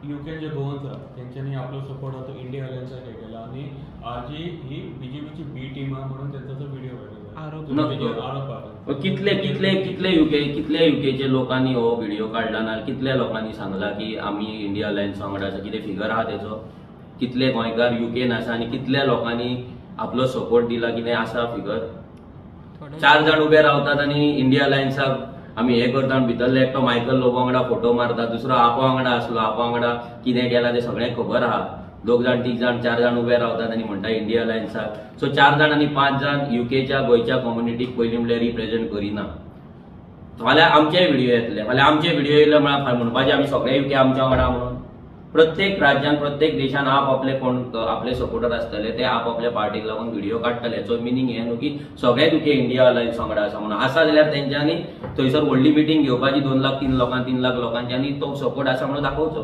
युकेन जे Goans आहा तेंच्यांनी आपलो सपोर्ट आतां इंडिया अलायन्साक हे केला आनी आरजी ही बीजेपीची बी टीम आहा म्हणून तेंचो जो व्हिडिओ व्हायरल आरोप. आरोप आहा. कितले कितले कितले युके कितले युकेचे लोकांनी हो व्हिडिओ काडला ना, कितल्या लोकांनी सांगला की आमी इंडिया अलायन्स वांगडा आसा, कितें फिगर आहा तेचो, कितले गोंयकार युकेन आसा आनी कितल्या लोकांनी आपलो सपोर्ट दिला, कितें आसा फिगर? 4 जाण उबे रावतात आनी इंडिया अलायन्साक आमी हे करता, भितरले एकटो मायकल लोबो वांगडा फोटो मारता, दुसरो आपा वांगडा आसलो, आपा वांगडा कितें केलां तें सगळें खबर आहा. 2 जाण 3 जाण 4 जाण उबे रावतात आनी म्हणटा इंडिया अलायन्साक. सो 4 जाण आनी 5 जाण युकेच्या गोंयच्या कम्युनिटीक पयलीं म्हणल्यार रिप्रेझेंट करिना. फाल्यां आमचे व्हिडिओ येतले, फाल्यां आमचे व्हिडिओ येयले म्हळ्यार म्हणपाचें आमी सगळे युके आमच्या वांगडा म्हणून. प्रत्येक राज्यान प्रत्येक देशान आप आपले कोण आपले सपोर्टर आसतले, ते आप आपल्या पार्टीक लागून व्हिडिओ काडटले. हाचो मिनींग हें न्हू की सगळे युके इंडिया अलायन्स वांगडा आसा म्हणून. आसा जाल्यार तेंच्यांनी थंयसर व्हडली मिटींग घेवपाची 2 लाख 3 लोकां 3 लाख लोकांची आनी तो सपोर्ट आसा म्हणून दाखोवचो.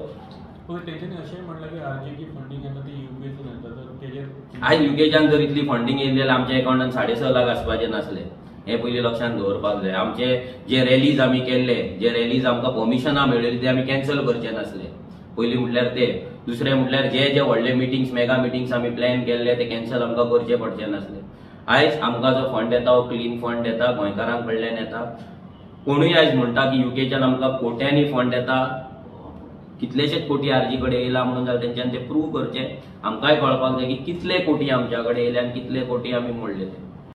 तेंच्यांनी अशें म्हणलां की आरजीची फंडींग येता ती युकेसून येता, तर तेजेर आयज युकेच्यान जर इतली फंडींग येयली जाल्यार आमच्या एकावंटान 6.5 लाख आसपाचे नासले, हें पयलीं लक्षांत दवरपाक जाय. आमचे जे रॅलीज आमी केल्ले, जे रॅलीज आमकां परमिशनां मेळ्ळेली ते आमी कॅन्सल करचे नासले, पयलीं म्हटल्यार ते. दुसरें म्हटल्यार जे जे व्हडले मिटिंग्स, मेगा मिटिंग्स आमी प्लॅन केल्ले ते कॅन्सल आमकां करचे पडचे नासले. आयज आमकां जो फंड येता हो क्लीन फंड येता, गोंयकारां कडल्यान येता. कोणूय आयज म्हणटा की युकेच्यान आमकां कोट्यांनी फंड येता, कितलेशेच कोटी आरजी कडेन येयला म्हणून जाल्यार तेंच्यांनी ते प्रूव करचे. आमकांय कळपाक जाय की कितले कोटी आमच्या कडेन येयले आनी कितले कोटी आमी मोडले ते.